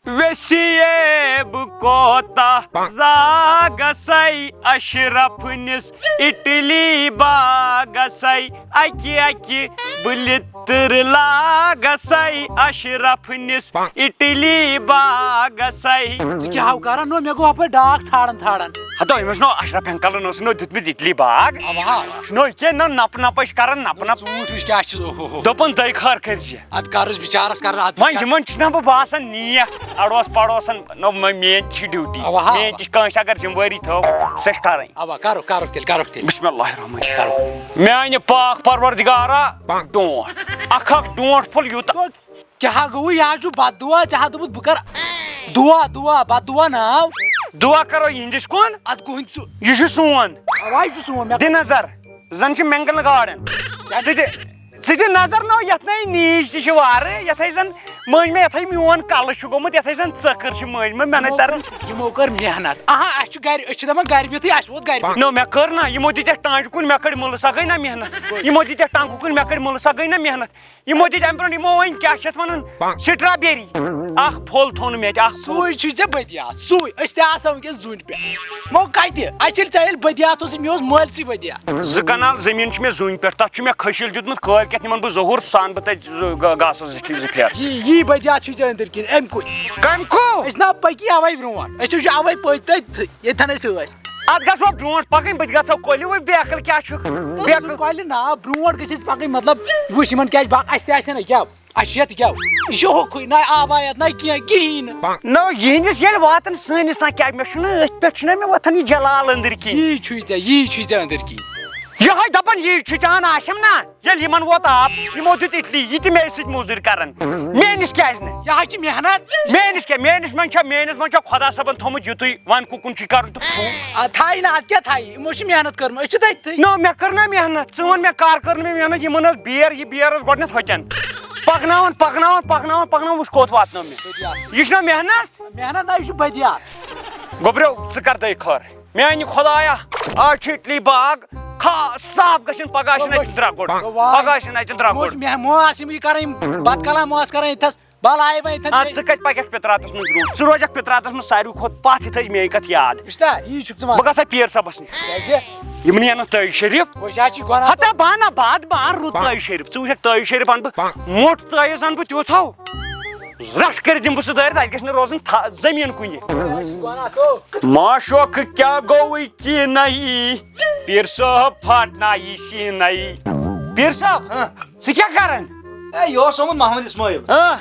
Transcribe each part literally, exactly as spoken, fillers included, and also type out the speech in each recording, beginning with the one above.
ویسیے بہٕ کوتاہ زاگسے اشرف نِس اٹلی باغسے، اکہِ اکہِ بہٕ لِتٕر لاگسے اشرف نِس اٹلی باغسے۔ ژٕ کیٛاہ ہو کران؟ نو، مےٚ گوٚو اپٲرۍ ڈاکھ ژھانڈان ژھانڈان۔ ہتو، أمِس نو اشرف انکلن اوس نو دیُتمُت اٹلی باغ۔ اوا، اوا۔ نو کینٛہہ نو نپہٕ نپہٕ ٲسۍ کران نپہٕ نپہٕ۔ ژوٗنٛٹھۍ وٕچھ کیٛاہ چھِ، اوہ، اوہ، اوہ۔ دوٚپُن دَے خٲر کٔرۍ زِ۔ اتھ کر أسۍ بِچارس کر اتھ وۄنۍ بِچارس۔ یِمن چھُنہ بہٕ باسان نیک اڑوس پڑوسن، نو مےٚ، میٲنۍ تہِ چھِ ڈیوٹی۔ اوا، ہا، میٲنۍ اوا۔ تہِ چھِ کٲنٛسہِ اگر ذمہٕ وٲری تھٲو، سۄ چھِ کرٕنۍ۔ اوا، کرو، کرو تیٚلہِ، کرو تیٚلہِ۔ بسم اللہ الرحمن الرحیم۔ کرو۔ میانہِ پاک پروردگارا، ڈونٛٹھ۔ اکھ اکھ ڈونٛٹھ پھوٚل یوٗتاہ۔ تو کیٛاہ گوٚو؟ یہِ حظ چھُ بد دُعا، ژےٚ ہا دوٚپُتھ بہٕ کرٕ دُعا، دُعا، بد دُعا ناو۔ دُعا کرو یِہنٛدِس کُن۔ اتھ گوٚو ہُنٛد سُہ۔ یہِ چھُ سون۔ اوا، یہِ چھُ سون، مےٚ دِ نظر۔ زن چھِ مینگل گارڈن۔ ژٕ تہِ، ژٕ تہِ نظر نو، یتھ نے نیٖج تہِ چھِ وارٕ، یتھے زن مٔنٛزۍ مےٚ یتھے میون کلہٕ چھُ گوٚمُت، یتھے زن ژٔکٕر چھِ مٔنٛزۍ مےٚ، مےٚ نے یِمو تران۔ کٔر، یِمو کٔر محنت۔ اہا، اسہِ چھُ گرِ، أسۍ چھِ دپان گرِ بِہتھٕے، اسہِ ووت گرِ بِہتھ۔ نو، مےٚ کٔر نا، یِمو دِتۍ اَتھ ٹانٛجہِ کُلۍ، مےٚ کٔڑۍ مُلہٕ سۄ گٔے نا محنت۔ یِمو دِتۍ اَتھ ٹانٛگہٕ کُلۍ، مےٚ کٔڑۍ مُلہٕ سۄ گٔے نا محنت۔ یِمو دِتۍ امہِ برونٛٹھ، یِمو أنۍ کیٛاہ چھِ اتھ ونان، سٹرابیری۔ اکھ پھوٚل تھوٚو نہٕ مےٚ اتہِ، اکھ پھوٚل۔ سُے چھُے ژےٚ بدیات، سُے۔ أسۍ تہِ آسو وٕنکیٚس زوٗنہِ پٮ۪ٹھ۔ وۄنۍ کتہِ؟ اَسہِ ییٚلہِ ژےٚ ییٚلہِ بدیات اوسُے، مےٚ اوس مٲلسٕے بدیات۔ زٕ کنال زٔمیٖن چھِ مےٚ زوٗنہِ پٮ۪ٹھ، تتھ چھُ مےٚ کھٔسِل دیُتمُت، کٲلۍ کٮ۪تھ نِمن بہٕ ظہوٗر، سُہ انہٕ بہٕ تتہِ زٕ گا-، گاسس زٕ ٹھیٖک زٕ پھیرٕ۔ یی، یی بدیات چھُے ژےٚ أنٛدٕرۍ کِنۍ، امہِ کُے۔ کمہِ کُے؟ أسۍ نا پٔکی اوے برونٛٹھ، أسۍ وٕچھو اوے پٔتۍ تٔتھۍ، ییٚتھٮ۪ن أسۍ ٲسۍ۔ اتھ گژھو برونٛٹھ پکٕنۍ، بہٕ تہِ گژھو کۄلہِ، وۄنۍ بیکل کیٛاہ چھُکھ؟ تہٕ بیکل۔ سُہ کۄلہِ نا، برونٛٹھ گٔژھۍ أسۍ پکٕنۍ، مطلب، وٕچھ یِمن کیٛاہ چھِ با-، اَسہِ تہِ آسہِ ہا نہ کیٛاہ؟ اَسہِ چھِ یَتھ کیٛاہ؟ یہِ چھُ ہوٚکھُے، نہ آبایت، نہ کینٛہہ، کِہیٖنۍ نہٕ۔ نو، یِہِنٛدِس ییٚلہِ واتان سٲنِس تام کیٛاہ، مےٚ چھُنہٕ أتھۍ پٮ۪ٹھ چھُنہ مےٚ وۄتھان یہِ جلال أنٛدٕرۍ کِنۍ۔ یی چھُے ژےٚ، یی چھُے ژےٚ أنٛدٕرۍ کِنۍ۔ یِہوٚے دَپان یی چھُ چان آسٮ۪م نا، ییٚلہِ یِمن ووت آب، یِمو دیُت اِٹلی، یہِ تہِ مےٚ سۭتۍ موٚزوٗرۍ کران۔ میٲنِس کیٛازِ نہٕ؟ یہِ حظ چھِ محنت۔ میٲنِس کیٛاہ؟ میٲنِس منٛز چھا، میٲنِس منٛز چھا خۄدا صٲبن تھوٚمُت یُتُے، وَن کُکُن چھُے کرُن تہٕ فو۔ آ، تھایہِ نہٕ، اَدٕ کیٛاہ تھایہِ؟ یِمو چھِ محنت کٔرمٕژ، أسۍ چھِ تٔتھٕے۔ نو، مےٚ کٔر نا محنت، ژٕ وَن مےٚ کر کٔر نہٕ مےٚ محنت؟ یِمن ٲس بیر، یہِ بیر ٲس گۄڈٕنٮ۪تھ ہوٚتٮ۪ن۔ پکناوان، پکناوان، پکناوان، پکناوان، وٕچھ کوٚت واتنٲو مےٚ۔ یہِ چھُنہ محنت؟ محنت نہ، یہِ چھُ بدیات۔ گوٚبریو، ژٕ کر دَے خٲر۔ میانہِ خۄدایا، آز چھُ اِٹلی باغ خاص صاف گژھُن، پگاہ آسن اَتہِ درٛگُر۔ واہ۔ پگاہ آسن اَتہِ درٛگُر۔ موس مےٚ، مو آسہِ یِم یہِ کران، یِم بتہٕ کلہٕ مو آسہِ کران ییٚتھس۔ بل آیہِ وۄنۍ ییٚتھن اَدٕ ژےٚ۔ ژٕ کتہِ پککھ پِتراتس منٛز برونٛٹھ؟ ژٕ روزکھ پِتراتس منٛز ساروی کھۄتہٕ پتھ، یہِ تھٲیزِ میٲنۍ کتھ یاد۔ وٕچھ تا، یی چھُکھ ژٕ ونان۔ بہٕ گژھٕ ہا پیٖر صٲبس نِش۔ کیٛازِ؟ یِم نِیَن نہٕ تٲج شریف۔ وۄنۍ چھا چی گۄناہ؟ ہتا بہٕ انہٕ باد بار رُت تٲج شریف۔ ژٕ وٕچھکھ تٲج شریف انہٕ بہٕ، موٚٹ تٲیٖز انہٕ بہٕ تیوٗت ہو۔ زرٛٹھ کٔرِتھ دِمہٕ بہٕ سُہ دٲرِتھ، اَتہِ گژھِ نہٕ روزُن تھا-، زٔمیٖن کُنہِ۔ وۄنۍ چھِ گۄناہ تو۔ معشوقہٕ کیٛاہ گوٚوٕے کینٛہہ نَیی؟ پیٖر صٲب پھاٹنایہِ سیٖنَے۔ پیٖر صٲب، ہاں۔ ژٕ کیٛاہ کران؟ اے، یہِ اوس آمُت محمد اسماعیل۔ ہاں۔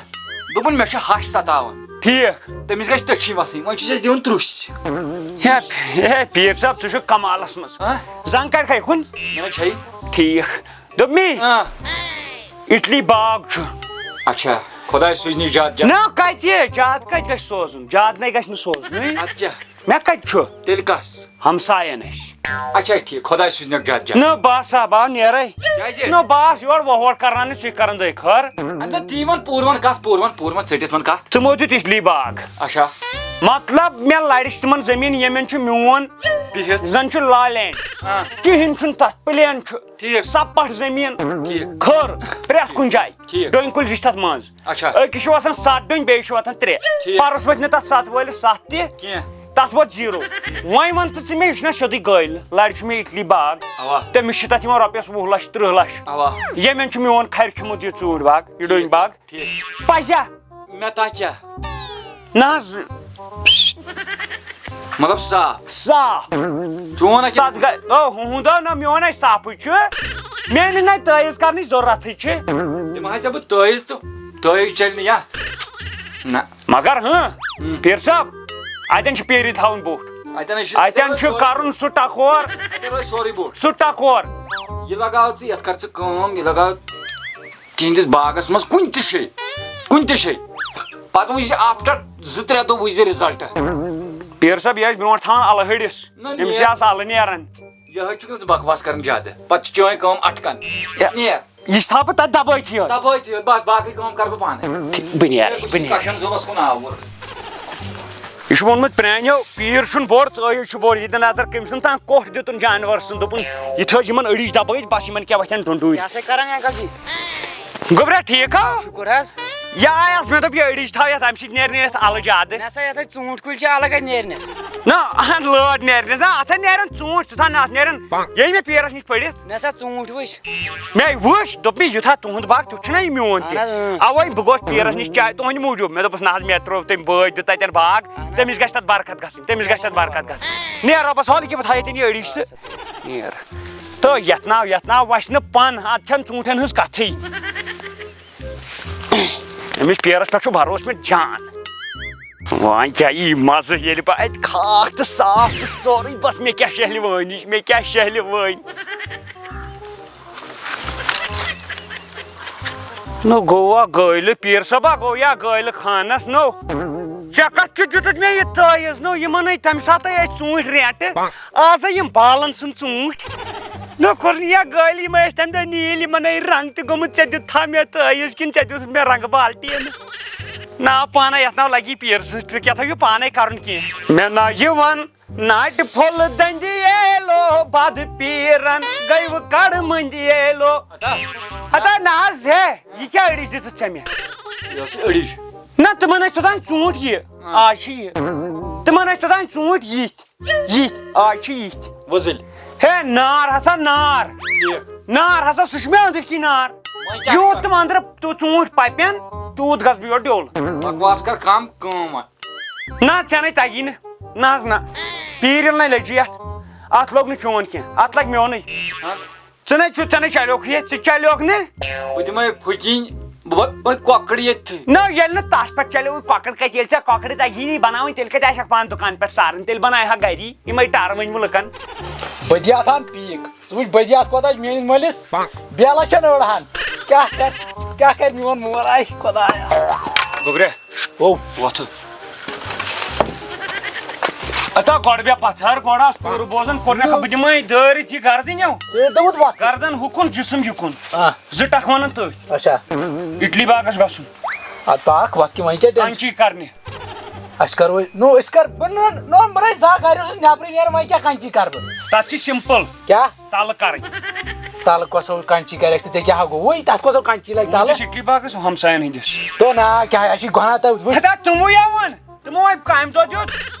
دوٚپُن، مےٚ چھُ ہَش ستاوان۔ ٹھیٖک۔ تٔمِس گژھِ تٔچھِنۍ وۄتھٕنۍ، وۄنۍ چھُس أسۍ دِوان ترُش۔ ہے، ہے، پیٖر صٲب، ژٕ چھُکھ کمالس منٛز۔ ہاں؟ زنٛگ کڑِ کھے کُن۔ مےٚ نہ چھے۔ ٹھیٖک۔ دوٚپمی؟ آ۔ اِٹلی باغ چھُ۔ اچھا، خۄداے سوٗزنٕے زیادٕ زیادٕ۔ نہ، کَتہِ؟ زیادٕ کَتہِ گژھِ سوزُن؟ زیادٕ نے گژھِ نہٕ سوزنُے۔ اَدٕ کیٛاہ؟ مےٚ کَتہِ چھُ؟ تیٚلہِ کَس؟ ہمساین اَسہِ۔ اچھا، ٹھیٖک، خۄداے سوٗزنَکھ زیادٕ زیادٕ۔ نہ، بہٕ ہسا، بہٕ آو نیرَے۔ کیٛازِ؟ نہ، بہٕ آس یورٕ وۄہوڑ کرناونہِ، ژٕے کران دٔے خٲر۔ اَدٕ تی وَن پوٗرٕ وَن کَتھ، پوٗرٕ وَن، پوٗرٕ وَن، ژٔٹِتھ وَن کَتھ۔ ژٕ موٗجوٗد اِٹلی باغ۔ اچھا۔ مطلب، مےٚ لَرِ چھِ تِمن زٔمیٖن، ییٚمٮ۪ن چھُ میون بِہِتھ۔ زَن چھُ لالینڈ۔ آ۔ کِہیٖنۍ چھُنہٕ تَتھ، پٕلین چھُ۔ ٹھیٖک۔ سپٹھ زٔمیٖن۔ ٹھیٖک۔ کھٔر، پرٛٮ۪تھ کُنہِ جایہِ۔ ٹھیٖک۔ ڈوٗنۍ کُلۍ زٕ چھِ تَتھ منٛز۔ اچھا۔ أکِس چھِ وَسان سَتھ ڈوٗنۍ، بیٚیِس چھِ وَتھان ترٛےٚ۔ ٹھیٖک۔ پَرُس وٲتۍ نہٕ تَتھ سَتھ وٲلِس سَتھ تہِ۔ کینٛہہ۔ تَتھ ووت زیٖرو۔ وۄنۍ وَن تہٕ ژٕ مےٚ، یہِ چھُنہ سیوٚدُے گٲلۍ؟ لَرِ چھُ مےٚ اِٹلی باغ۔ اَوا۔ تٔمِس چھِ تَتھ یِوان رۄپیَس وُہ لَچھ، تٕرٛہ لَچھ۔ اَوا۔ ییٚمٮ۪ن چھُ میون کھرِ کھیوٚمُت یہِ ژوٗنٛٹھۍ باغ، یہِ ڈوٗنۍ باغ۔ ٹھیٖک۔ پَزیٛا؟ مےٚ تاکیٛاہ؟ نہ حظ۔ مطلب صاف۔ صاف۔ چون ہا کِنہٕ؟ تَتھ گٔے، او، ہُہُنٛد ہا نہ، میون ہَے صافٕے چھُ۔ میٛانہِ نَے تٲیٖز کَرنٕچ ضروٗرتھٕے چھِ۔ تِم ہا ژےٚ بہٕ تٲیٖز تہٕ تٲیٖز چَلہِ نہٕ یَتھ۔ نہ۔ مگر ہٕنٛہ، ہُم۔ پیٖر صٲب، اَتٮ۪ن چھُ پیٖرِ تھاوُن بوٚٹھ۔ اَتٮ۪ن ہا چھِ اَتٮ۪ن چھُ سورُے۔ کَرُن سُہ ٹکور۔ اَتٮ۪ن روزِ سورُے بوٚٹھ۔ سُہ ٹکور۔ یہِ لگاو ژٕ، یَتھ کَر ژٕ کٲم، یہِ لگاو تِہنٛدِس باغس منٛز کُنہِ تہِ جایہِ، کُنہِ تہِ جایہِ۔ پتہٕ وٕچھ زِ after زٕ ترٛےٚ دۄہ وٕچھ زِ result۔ پیٖر صٲب، یہِ ٲسۍ برونٛٹھ تھاوان الہٕ ہٕڑِس، نہ، أمِس نیر۔ چھِ آز الہٕ نیران۔ یِہوٚے چھُکھ نہٕ ژٕ بکواس کران زیادٕ، پتہٕ چھِ چٲنۍ کٲم اٹکان۔ یا، نیر۔ یہِ چھِ تھاوان بہٕ تتہِ دبٲیتھٕے یوت۔ دبٲیتھٕے یوت، بس باقٕے کٲم کرٕ بہٕ پانے۔ بہٕ نیرٕ، بہٕ نیرٕ۔ کشن صٲبس کُن آوُر۔ یہِ چھُ ووٚنمُت پرٛانیو، پیٖر چھُنہٕ بوٚڑ، تٲیٖز چھُ بوٚڑ۔ یہِ تہِ نظر کٔمۍ سُنٛد تام کوٚٹھ دیُتُن جانور سُنٛد، دوٚپُن، یہِ تھٲج یِمن أڑِج دبٲیِتھ، بس یِمن کیٛاہ وۄتھن ڈُنڈوٗرۍ۔ کیٛاہ سا کران انکل جی؟ گوٚبرا، ٹھیٖک ہا؟ شُکُر حظ۔ یہِ آیس، مےٚ دوٚپ، یہِ أڑِج تھاو یتھ، امہِ سۭتۍ نیرِ نہٕ یتھ الہٕ زیادٕ۔ مےٚ سا یتھ ہے ژوٗنٛٹھۍ کُلۍ چھِ الگ اتہِ نیرنس۔ نہ، اہن، لٲر نیرِ نہٕ۔ نہ، اتھ ہے نیرن ژوٗنٛٹھۍ، ژٕ تھاو نہ اتھ نیرن۔ ییٚلہِ مےٚ پیٖرس نِش پٔرِتھ۔ مےٚ سا ژوٗنٛٹھۍ وٕچھ۔ مےٚ وٕچھ، دوٚپ مےٚ، یُتھ ہا تُہُنٛد باغ، تیُتھ چھُنہ یہِ میون تہِ۔ اہن حظ، اۭں۔ اوے بہٕ گوس پیٖرس نِش چاے تُہنٛدِ موٗجوٗب۔ مےٚ دوٚپُس، نہ حظ، مےٚ ترٛوو تٔمۍ بٲے دیُت تتٮ۪ن باغ، اہن حظ۔ تٔمِس گژھِ تتھ برکت گژھٕنۍ، تٔمِس گژھِ تتھ برکت گژھٕنۍ۔ نیر رۄبس حوالہٕ کہِ بہٕ تھاوٕ ییٚتٮ۪ن یہِ أڑِج تہٕ نیر۔ تہٕ یتھ ناو، یتھ ناو وسہِ نہٕ پن، اتھ چھنہٕ ژوٗنٛٹھٮ۪ن ہٕنٛز کتھٕے۔ أمِس پیرس پٮ۪ٹھ چھُ بھروسہٕ مےٚ جان۔ وۄنۍ کیٛاہ یی مزٕ، ییٚلہِ بہٕ اتہِ کھاکھ تہٕ صاف تہٕ سورُے، بس مےٚ کیٛاہ شیہلہِ وٲنِج، مےٚ کیٛاہ شیہلہِ وٲنۍ۔ نو گوٚوا گٲلہِ، پیٖر صٲبا، گوٚو یا گٲلہِ خانس نو۔ ژےٚ کتھ کیُتھ دیُتُتھ مےٚ یہِ تٲیٖز نو؟ یِمن ہے تمہِ ساتہٕ ٲسۍ ژوٗنٛٹھۍ رینٹہٕ، آز ہے یِم بالن سُنٛد ژوٗنٛٹھۍ۔ مےٚ کوٚر نہٕ یا گٲلۍ، یِم ٲسۍ تمہِ دۄہ نیٖلۍ، یِمن ہے رنٛگ تہِ گوٚمُت۔ ژےٚ دیُتتھا مےٚ تٲیٖز کِنہٕ ژےٚ دیُتُتھ مےٚ رنٛگہٕ بالٹیٖن؟ نا پانے، یتھ ناو لگی پیٖر سٕنٛز ٹرک، یتھ ہیٚکہِ پانے کرُن کینٛہہ۔ مےٚ نا یہِ ون، ناٹہِ پھوٚل دٔنٛدِ ییلو بد پیٖرن گٔیوٕ کڑٕ مٔنٛدِ ییلو۔ ہتا۔ ہتا نہ حظ ہے، یہِ کیٛاہ أڑِج دِژٕتھ ژےٚ مےٚ؟ یہِ ٲس أڑِج۔ نہ، تِمن ٲسۍ توٚتام ژوٗنٛٹھۍ یہِ، آز چھِ یہِ۔ تِمن ٲسۍ توٚتام ژوٗنٛٹھۍ یِتھۍ، یِتھۍ، آز چھِ یِتھۍ۔ وۄزٕلۍ۔ ہے نار ہسا نار۔ ٹھیٖک۔ نار ہسا، سُہ چھُ مےٚ أنٛدٕرۍ کِنۍ نار۔ وۄنۍ کیٛاہ یوٗت کرٕ؟ تِم أنٛدرٕ تہٕ ژوٗنٛٹھۍ پپٮ۪ن، تیوٗت گژھٕ بہٕ یورٕ ڈیوٚل۔ بکواس کر کم، کٲم وَن۔ نہ، ژےٚ نے تگی نہٕ۔ نہ حظ نہ۔ پیٖرِل نے لٔجی اتھ۔ اتھ لوٚگ نہٕ چون کینٛہہ، اتھ لگہِ میونُے۔ ہاں؟ ژٕ نے، ژٕ، ژےٚ نے چلیوکھ یہِ، ژٕ چلیوکھ نہٕ۔ بہٕ دِمے پھُکِنۍ، بہٕ، بہٕ، بہٕ کۄکٕر ییٚتہِ۔ نہ، ییٚلہِ نہٕ تتھ پٮ۪ٹھ چلیوٕے کۄکٕر کتہِ، ییٚلہِ ژےٚ کۄکرِ تگی نہٕ بناوٕنۍ، تیٚلہِ کتہِ آسٮ۪کھ پانہٕ دُکان پٮ۪ٹھ سارن، تیٚلہِ بناوِ ہا گری یِمے ٹر ؤنۍ مہٕ لُکن۔ بہٕ دِیاتھ ہن پیٖک۔ ژٕ وٕچھ، بہٕ دِیاتھ کوتاہ چھِ میٲنِس مٲلِس۔ بیلس چھَنہٕ أڑ ہن۔ کیٛاہ کر، کیٛاہ کر میون مول؟ آے خۄدایا۔ گوٚبریا۔ او۔ وۄتھٕ۔ اتا گۄڈٕ بیٚہہ پتھر، گۄڈٕ آس پوٗرٕ بوزان، کوٚر مےٚ، بہٕ دِمے دٲرِتھ یہِ گردٕنۍ۔ ژےٚ دوٚپُتھ وۄتھ۔ گردن ہُکُن، جسم یُکُن۔ آ۔ زٕ ٹکھ ونان تٔتھۍ۔ اچھا۔ اٹلی باغس گژھُن۔ ادٕ پاک، وۄتھ کہِ وۄنۍ کیٛاہ ٹینشن؟ کینچی کرنہِ۔ أسۍ کرو، نو، أسۍ کر، بہٕ نو، نو، بہٕ نَے زانٛہہ گرِ اوسُس نٮ۪برٕے نیران، وۄنۍ کیٛاہ کینچی کرٕ بہٕ؟ تتھ چھِ simple۔ کیٛاہ؟ تلہٕ کرٕنۍ۔ تلہٕ کۄسو کینچی کرکھ ژٕ؟ ژےٚ کیٛاہ گوٚوُے؟ تتھ کۄسو کینچی لگہِ تلہٕ؟ تُہٕنٛدِس اٹلی باغس ہمساین ہٕنٛدِس۔ تو نا، کیٛاہ، اَسہِ چھِ گۄناہ تہٕ وٕچھ۔ ہتا تِموے آو وۄنۍ۔ تِمو ہے کامہِ دۄہ دیُت۔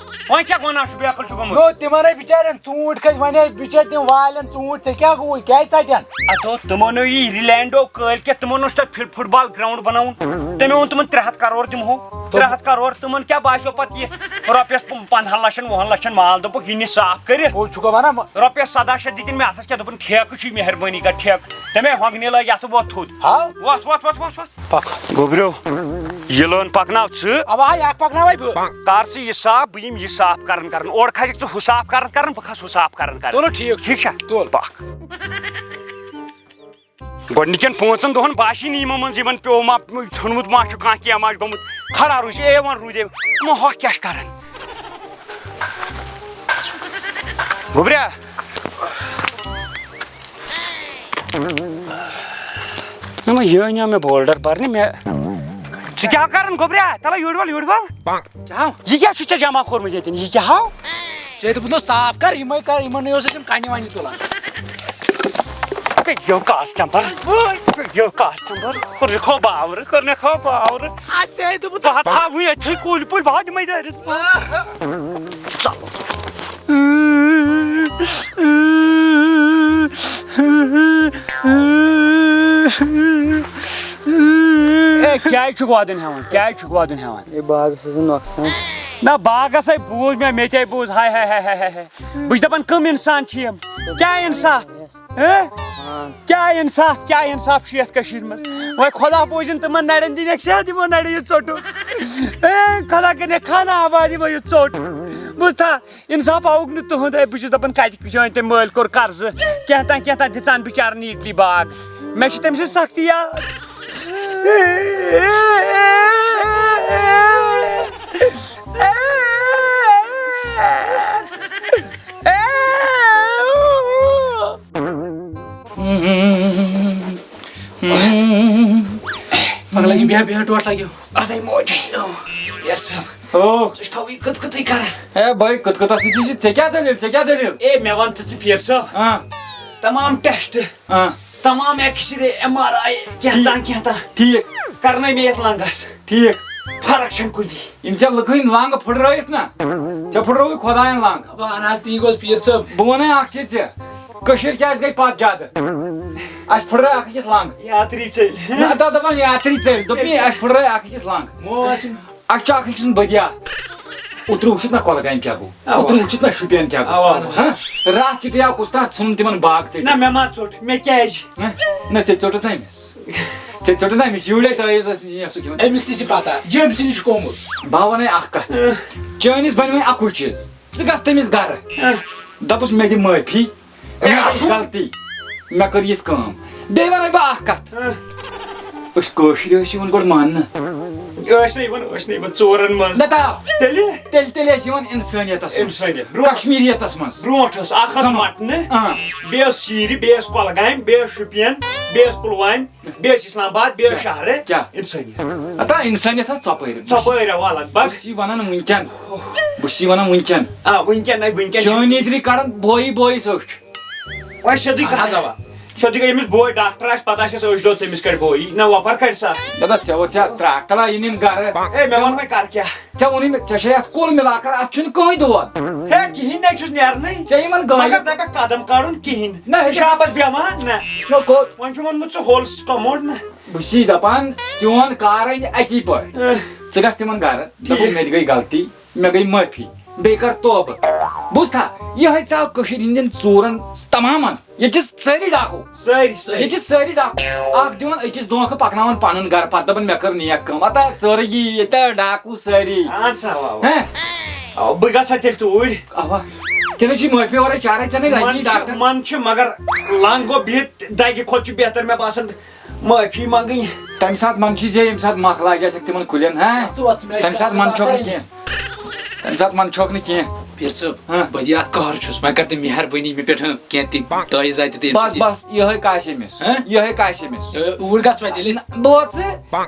وۄنۍ کیٛاہ گۄناہ چھُ بیقل چھُ گوٚمُت؟ نو، تِمن ہے بِچارٮ۪ن ژوٗنٛٹھۍ کھٔتۍ، وۄنۍ ہے بِچٲرۍ تِم والٮ۪ن ژوٗنٛٹھۍ، ژےٚ کیٛاہ گوٚوُے؟ کیٛازِ ژٹن؟ اتو تِمن یی ریلینڈو کٲلۍ کٮ۪تھ، تِمن اوس تتھ فٹ-، فٹ بال گراؤنڈ بناوُن۔ تٔمۍ ووٚن تِمن ترٛےٚ ہتھ کرور دِمہو۔ ترٛےٚ ہتھ کرور، تِمن کیٛاہ باسیو پتہٕ یہِ رۄپیس پنٛدہن لچھن، وُہن لچھن مال، دوٚپُکھ یہِ نہِ صاف کٔرِتھ۔ پوٚز چھُکھ ونان؟ رۄپیس سداہ شیٚتھ دِتِنۍ مےٚ اتھس کیٛاہ، دوٚپُن ٹھیکہٕ چھُے، مہربٲنی کر ٹھیکہٕ۔ تٔمۍ ہۄنٛگنہِ لٲگۍ اتھٕ، وۄتھ تھوٚد۔ ہاو۔ وۄتھ، وۄتھ، وۄتھ، وۄتھ، وۄتھ۔ پکھ۔ گوٚبریو، یہِ لٲن پکناو ژٕ۔ اوا، یہِ اکھ پکناوے بہٕ۔ کر ژٕ یہِ صاف، بہٕ یِمہٕ یہِ صاف کرن کرن۔ اورٕ کھسکھ ژٕ ہُہ صاف کرن کرن، بہٕ کھسہٕ ہُہ صاف کرن کرن۔ تُلو، ٹھیٖک چھُ۔ ٹھیٖک چھا؟ تُل۔ پکھ۔ گۄڈٕنِکٮ۪ن پانٛژن دۄہن باسی نہٕ یِمن منٛز یِمن پیوٚو ما، ژھیوٚنمُت ما چھُ کانٛہہ، کینٛہہ ما چھُ گوٚمُت۔ کھڑا روٗزِ، اے وَن روٗدِ، اے وَن۔ یِمو ہۄکھ کیٛاہ چھِ کران؟ گوٚبریا۔ نہ، وۄنۍ یہِ أنیو مےٚ بولڈر برنہِ مےٚ۔ ژٕ کیٛاہ کران گوٚبریا؟ تَلہ یوٗرۍ وَل، یوٗرۍ وَل۔ کیٛاہ ہاو؟ یہِ کیٛاہ چھُ ژےٚ جمع کوٚرمُت ییٚتٮ۪ن؟ یہِ کیٛاہ ہاو؟ ژےٚ دوٚپُتھ نہٕ صاف کر، یِمَے کر، یِمَن نٕے اوس اَسہِ یِم کَنہِ وَنہِ تُلان۔ یہِ کاسٹمر۔ یہِ کاسٹمر۔ کوٚر مےٚ کھو باورٕ، کوٚر مےٚ کھو باورٕ۔ اَدٕ ژےٚ دوٚپُتھ بہٕ ہا تھاوٕ ییٚتھٕے کُلۍ پُلۍ، بہٕ ہا دِمَے دٲرِتھ۔ چلو۔ اے، کیٛازِ چھُکھ وَدُن ہٮ۪وان؟ کیٛازِ چھُکھ وَدُن ہٮ۪وان؟ اے، باغس حظ چھُ نۄقصان۔ نہ، باغس ہے بوٗز مےٚ، مےٚ تہِ ہے بوٗز، ہاے، ہاے، ہاے۔ بہٕ چھُس دَپان، کٕم اِنسان چھِ یِم؟ کیٛاہ اِنصاف؟ ہہ؟ کیٛاہ اِنصاف، کیٛاہ اِنصاف چھُ یَتھ کٔشیٖرِ منٛز؟ وۄنۍ خۄدا بوٗزِن تِمَن نَرٮ۪ن دِنَکھ صحت، یِمو نَرٮ۪ن یہِ ژوٚٹُکھ۔ اے، خۄدا کٔرِنَکھ خانہ آباد یِمو یہِ ژوٚٹ۔ بوٗزتھا؟ اِنصاف آوُکھ نہٕ تُہُنٛد، ہے، بہٕ چھُس دَپان، کَتہِ چٲنۍ تٔمۍ مٲلۍ کوٚر قرضہٕ؟ کینٛہہ تام، کینٛہہ تام دِژان بِچارَن یہِ اِٹلی باغ۔ مےٚ چھِ تٔمۍ سٕنٛز سختی یاد۔ پَگہہ لَگہِ بیٚہہ، بیٚہہ، ٹوٹھ لَگیو۔ اَتھَے موجے۔ یَس صٲب۔ او۔ ژٕ چھُکھ تھاوٕے کٕت کٕتٕے کران۔ اے بھائی، کٕت کٕتَس سۭتی چھِ، ژےٚ کیٛاہ دٔلیٖل، ژےٚ کیٛاہ دٔلیٖل؟ اے، مےٚ وَن تہٕ ژٕ پیٖر صٲب۔ آ۔ تمام ٹیسٹ۔ آ۔ تمام X ray, M R I, کینٛہہ تام، کینٛہہ تام۔ ٹھیٖک۔ کرنے مےٚ یتھ لنگس۔ ٹھیٖک۔ فرق چھنہٕ کُنہِ۔ یِم ژےٚ لُکہٕ ہٕنٛدۍ لنٛگ پھٕٹرٲوِتھ نا، ژےٚ پھٕٹرٲوٕے خۄدایَن لنٛگ۔ دَپان اَہَن حظ، تی گوٚژھ پیٖر صٲب۔ بہٕ وَنَے اَکھ چیٖز ژےٚ، کٔشیٖر کیٛازِ گٔے پَتھ زیادٕ؟ اَسہِ پھٕٹرٲے اَکھ أکِس لنٛگ۔ یاتری ژٔلۍ۔ نہ، دَپ-، دَپان یاتری ژٔلۍ، دوٚپمَے اَسہِ پھٕٹرٲے اَکھ أکِس لنٛگ۔ مو ٲسِم۔ اَسہِ چھُ اَکھ أکِس سُنٛد بٔدیات۔ اوترٕ وٕچھِتھ نہ کۄلگامہِ کیٛاہ گوٚو، اَوا۔ اوترٕ وٕچھِتھ نہ شُپین کیٛاہ گوٚو۔ اَوا، اَوا۔ ہہ؟ راتھ کیُتھ آو کُس تَتھ ژھُن تِمَن باغ ژٔٹِتھ۔ نہ، مےٚ ما ژوٚٹ، مےٚ کیٛازِ؟ ہہ؟ نہ، ژےٚ ژوٚٹُتھ نہ أمِس۔ ژےٚ ژوٚٹُتھ نہ أمِس، یوٗرۍ ترٛٲیِس یہِ سُہ کھیوٚن۔ أمِس تہِ چھِ پَتہ، یہِ أمۍ سٕے نِش گوٚمُت۔ بہٕ ہاوَن اَکھ کَتھ۔ چٲنِس بَنہِ وۄنۍ اَکُے چیٖز۔ ژٕ گژھ تٔمِس گَرٕ۔ دَپُس، "مےٚ دِ معٲفی۔ مےٚ کٔر غلطی۔ مےٚ کٔر یِژھ کٲم۔" بیٚیہِ وَنَے بہٕ اَکھ کَتھ۔ أسۍ کٲشرۍ ٲسۍ یِوان گۄڈٕ ماننہٕ۔ ٲسۍ نہٕ یِوان، ٲسۍ نہٕ یِوان ژورَن منٛز۔ نہ تہٕ۔ تیٚلہِ؟ تیٚلہِ، تیٚلہِ ٲسۍ یِوان اِنسٲنیتَس منٛز۔ اِنسٲنیت۔ برونٛٹھ۔ کشمیٖریتَس منٛز۔ برونٛٹھ ٲس اَکھ ٲس سَمان۔ مَٹنہٕ۔ آ۔ بیٚیہِ ٲس شیٖرِ، بیٚیہِ ٲس کۄلگامہِ، بیٚیہِ ٲس شُپین، بیٚیہِ ٲس پُلوامہِ۔ بیٚیہِ ٲسۍ اسلام آباد، بیٚیہِ ٲسۍ کیٛاہ؟ شہرٕ۔ کیٛاہ؟ اِنسٲنیت۔ ہتا اِنسٲنیت ہا ژۄپٲرۍ۔ ژۄپٲرۍ اوا لگ بگ۔ بہٕ چھُس یہِ وَنان وٕنکٮ۪ن۔ بہٕ چھُس یہِ وَنان وٕنکٮ۪ن۔ آ، وٕنکٮ۪ن نَے، وٕنکٮ۪ن چھِ۔ چٲنۍ نیٚدرِ کَڑان بویی بویِس أچھ۔ وۄنۍ سیوٚدُے اَہَن حظ، کَتھ۔ اوا۔ سیوٚدُے گٔے أمِس بوے، ڈاکٹر آسہِ، پَتہٕ آسٮ۪س أچھ دود، تٔمِس کَڑِ بویی۔ نہ وۄپَر کَڑِ سا۔ دَپان ژےٚ ووت ژےٚ ترٛاکھ تَلا یہِ نِن گَرٕ۔ ہے، مےٚ وَن وۄنۍ کَر کیٛاہ؟ ژےٚ ووٚنُے مےٚ، ژےٚ چھے اَتھ کُل مِلا کَر، اَتھ چھُنہٕ کٕہٕنۍ دود۔ ہے، کِہیٖنۍ نَے چھُس نیرنٕے۔ ژےٚ یِمَن گاڑِ- مگر دَپٮ۪کھ قدم کَڑُن کِہیٖنۍ۔ نہ، ہے، شابَس بیٚہمہٕ ہا، نہ۔ نہ، کوٚت؟ وۄنۍ چھُ ووٚنمُت ژٕ ہول سُہ کموڈ نہ۔ بہٕ چھُسی دَپان، چون کار اَنہِ اَکی پٲٹھۍ۔ اہ۔ ژٕ گژھ تِمَن گَرٕ، دَپُکھ، ٹھیٖک۔ "مےٚ تہِ گٔے غلطی، مےٚ گٔے معٲفی، بیٚیہِ کَر توبہٕ۔" بوٗزتھا، یِہوٚے ژاو کٔشیٖرِ ہِنٛدٮ۪ن ژوٗرَن تَمامَن۔ ییٚتہِ چھِ سٲری ڈاکوٗ۔ سٲری، سٲری۔ ییٚتہِ چھِ سٲری ڈاکوٗ۔ اَکھ دِوان أکِس دھوکہٕ، پَکناوان پَنُن گَرٕ، پَتہٕ دَپان، "مےٚ کٔر نیک کٲم۔" اَتا ژٔرگی، ییٚتہِ ڈاکوٗ سٲری۔ اَہَن سا، اَوا، اَوا۔ ہہ؟ اَوا، بہٕ گژھٕ ہا تیٚلہِ توٗرۍ۔ اَوا۔ ژےٚ نَے چھُے معٲفی وَرٲے چارَے، ژےٚ نَے لَگہِ من نہٕ چھُ، ڈاکٹر۔ من چھُ، مگر لنٛگ گوٚو بِہِتھ دَگہِ کھۄتہٕ چھُ بہتر مےٚ باسان معٲفی منٛگٕنۍ۔ تَمہِ ساتہٕ من چھُے زِ ییٚمہِ ساتہٕ مۄکھ لاگہِ اَتھ تِمَن کُلٮ۪ن، ہہ؟ ژٕ وَژھ مےٚ تَمہِ ساتہٕ من چھُکھ نہٕ کینٛہہ۔ تَمہِ ساتہٕ من چھُکھ نہٕ کینٛہہ۔ پیٖر صٲب، ہہ؟ بہٕ دِ اَتھ قہر چھُس، وۄنۍ کَر تہٕ مہربٲنی مےٚ پٮ۪ٹھ کینٛہہ تہِ دٲیِس دَتہِ تہِ أمۍ بَس، سۭتۍ۔ بَس، یِہوٚے کاسہِ أمِس۔ ہہ؟ یِہوٚے کاسہِ أمِس۔ اے، اوٗرۍ گژھ وۄنۍ تیٚلہِ۔ نہ، بہٕ وَژٕ،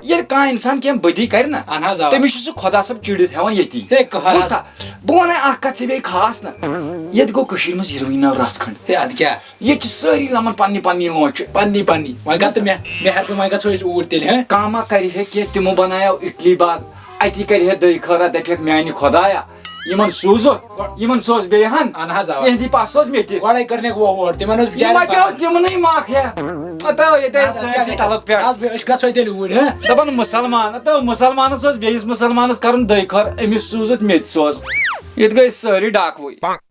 ییٚلہِ کانٛہہ اِنسان کینٛہہ بدی کَرِ نہ، اَہَن حظ، آ۔ تٔمِس چھُ سُہ خۄدا صٲب چِڑِتھ ہٮ۪وان ییٚتی۔ ہے، قہر حظ۔ بوٗزتھا؟ بہٕ وَنَے اَکھ کَتھ ژےٚ بیٚیہِ خاص نہ۔ ییٚتہِ گوٚو کٔشیٖرِ منٛز یِروٕنۍ ناو رَژھ کھنٛڈ۔ ہے، اَدٕ کیٛاہ؟ ییٚتہِ چھِ سٲری لَمان پننہِ پننہِ لونٛچہِ۔ پننی پننی۔ وۄنۍ گژھ تہٕ مےٚ، مہربٲنی، وۄنۍ گژھو أسۍ اوٗرۍ تیٚلہِ، ہہ؟ کانٛہہ ما کَرِ ہے کینٛہہ، تِمو بَنایو اِٹلی باغ، اَتی کَرِ ہے دٔے خٲرا، دَپہِ ہَکھ، "میٛانہِ خۄدایا، یِمَن سوٗزُتھ، یِمَن سوز بیٚیہِ ہَن، اہن حظ، اَوا۔ تِہِنٛدی پَس سوز مےٚ تہِ۔" گۄڈَے کٔرنَکھ وۄٹھ وۄٹھ، تِمَن اوس بِچارٮ۪ن یِمَن کیٛاہ پَس۔ اوس تِمنٕے مَکھ ہے۔ اَتو ییٚتہِ ٲسۍ اَدٕ سٲنۍ کیٛاہ سۭتۍ گژھِ؟ تَلہٕ پٮ۪ٹھ۔ اَز بیٚیہِ أسۍ گژھو تیٚلہِ اوٗرۍ، ہہ؟ دَپان مُسلمان، اَتو مُسلمانَس اوس بیٚیِس مُسلمانَس کَرُن دٔے خٲر، أمِس سوٗزُتھ مےٚ تہِ سوز۔ ییٚتہِ گٔے سٲری ڈاکوٕے۔